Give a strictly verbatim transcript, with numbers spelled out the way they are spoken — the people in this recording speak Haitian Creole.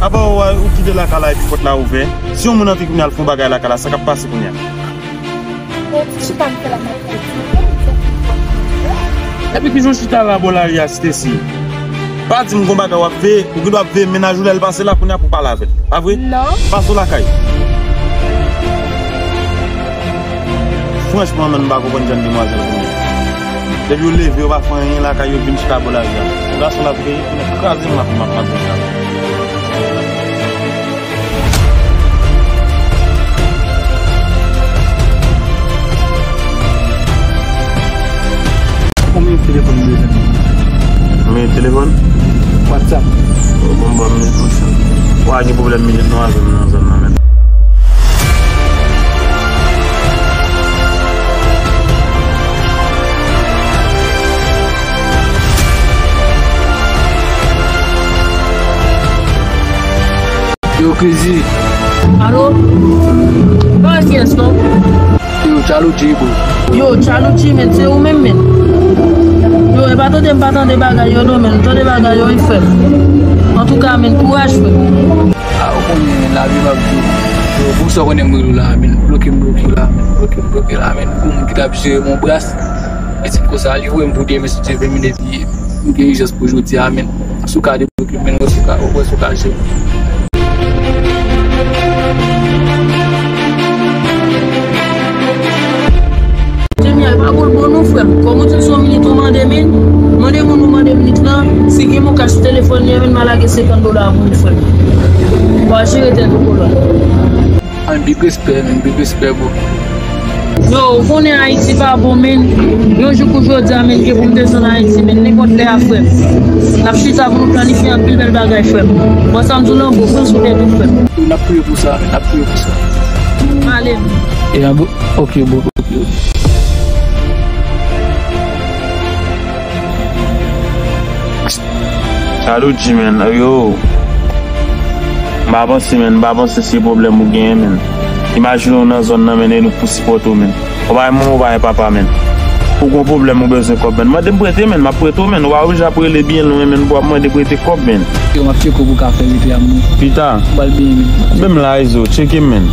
Apa w, ou kite lakay la epi pòt la ouvè? Si yon moun antre kounye a al fè yon bagay lakay la, sa k ap pase kounye a? Epi kijan w chita la bò lari a, Stacy? Pa di m gon bagay w ap veye, ou gen dwa ap veye mennaj ou lè l pase la kounye a pou w pale avè l. Pa vre? Non. Pase w lakay. Franchman, menm m pa konprann jan demwazèl kounye a. Depi yo leve, yo pa fè anyen lakay yo, vin chita bò lari a. Yon gason l ap veye, kounye a kraze m ap, m ap, m ap vin la. Konbyen telefòn ou bezwen? Konbyen telefòn? WhatsApp. Bon, bon, bon, minit, monchè. Wa gen pwoblèm minit non avè m nan zòn nan, men. Yo, Crazy. Alo? Pa kiyès non? Yo, Chaluchi, bro. Yo, Chaluchi, men, se ou menm, men. Yo, e pa tande m pa tande bagay yo non, men. Tande bagay yo, wi, frè m. Antouka, men, kouraj, frè m. A, ou konnen lavi p ap di. Yo, pou sa w konnen m rele w la, men. Bloke m bloke la, men. Bloke m bloke la, men. Pou moun ki t ap jere m yon bras. Mèsi pou sa, li voye m pou demen, si Dye vle, men, epi m gen ijans pou jodi a, men. Si w ka debloke m, men, wè si w ka, wè si w ka jere. Jemyè, pa boul bon non, frè m. Kòm ou di m se yon minit ou mande, men, mande moun ou mande minit lan, si gen moun kach sou telefòn li an, men, m a lage senkant dola pou ou, frè m. W a jere tèt ou, kolòn. An, big respè, men, big respè, bro. Yo, ou konnen Ayiti pa bon, men. Yon jou kou jodi a, men, gen pou m desann Ayiti, men, nenpòt lè a, frè m. N ap chita pou nou planifye anpil bèl bagay, frè m. Bon, sa m di w lan, bro, pran swen tèt ou, frè m. N ap priye pou sa, men, n ap priye pou sa. Ale, men. E an, bro, ok, bro, ok, ok. Chaluchi, men, yo. M pa panse, men, m pa panse se pwoblèm ou genyen, men. Imajine w nan zòn nan, men, e nou pou sipòte w, men. Ou pa gen manman, ou pa gen papa, men. Ou gon pwoblèm, ou bezwen kòb, men. Mande m prete, men, m ap prete w, men. Ou pa oblije ap rele byen lwen, men, pou w ap mande prete kòb, men. Yo, m ap tcheke w pou w ka fè rete a, men. Pita. Ou pral byen, men. Men m la, Izo, tcheke m, men.